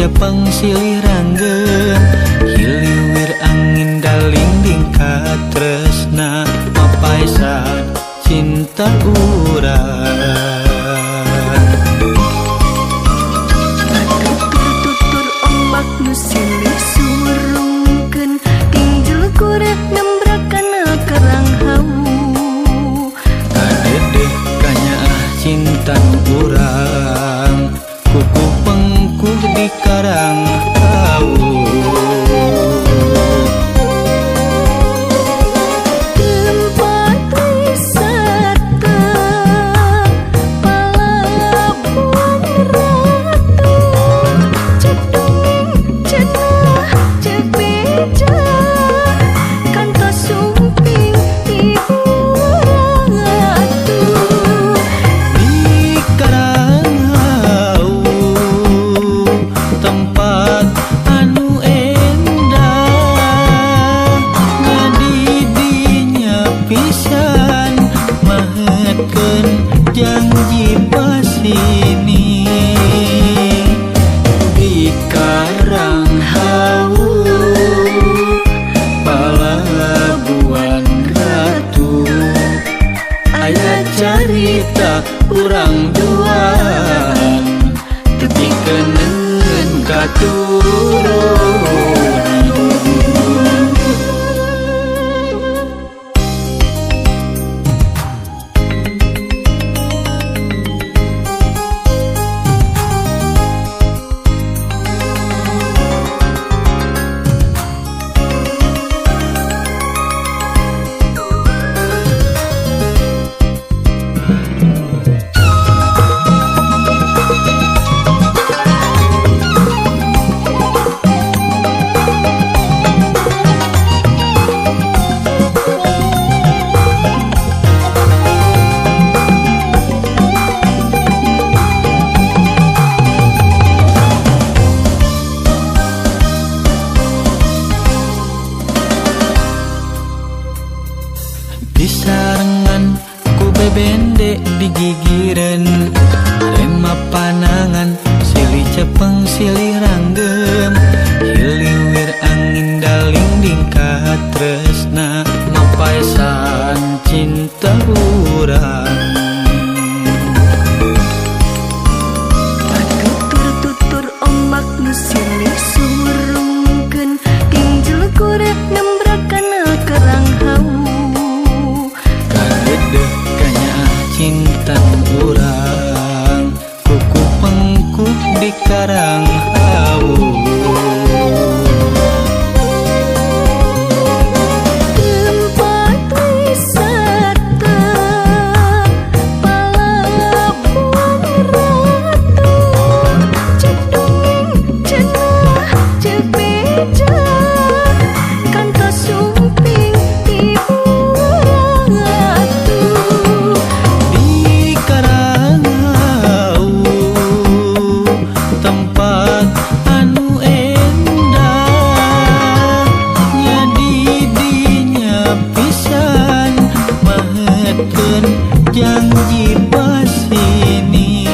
cepeng silih ranggem hiliwir angin dalingding katresna mapaesan cinta urang. Tutur-tutur ombak nu silih surungkeun tinjul kuret nembrak kana karang hawu. Kadedeh kanyaah cinta urang kuku pengkuh di karang hawu. Tempat wisata Palabuhan Ratu, cek dongeng cenah cek beja kantos sumping ibu ratu. Di karang hawu tempat anu endah ngadidinya pisan mahetkeun janji pasini. Di karang hawu Palabuhan Ratu aya carita urang duaan tepi keuneun katurunan. Disarengan ku bebende digigireun rema panangan silih cepeng silih ranggem hiliwir angin dalingding katresna mapaesan cinta urang. Tutur-tutur ombak nu silih surungkeun tinjul kuret nembrak kana karang hawu. Kadedeh kanyaah cinta urang kuku pengkuh di karang hawu. Tempat wisata Palabuhan Ratu, cek dongeng cenah cek beja kantos sumping ibu ratu. Di karang hawu tempat anu endah nyadidinya pisan mahetkeun janji pasini.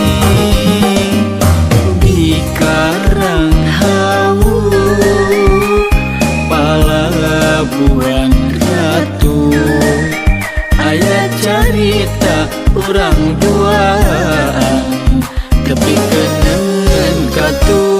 Di karang hawu Palabuhan Ratu aya carita urang duaan tepi keuneun katurunan.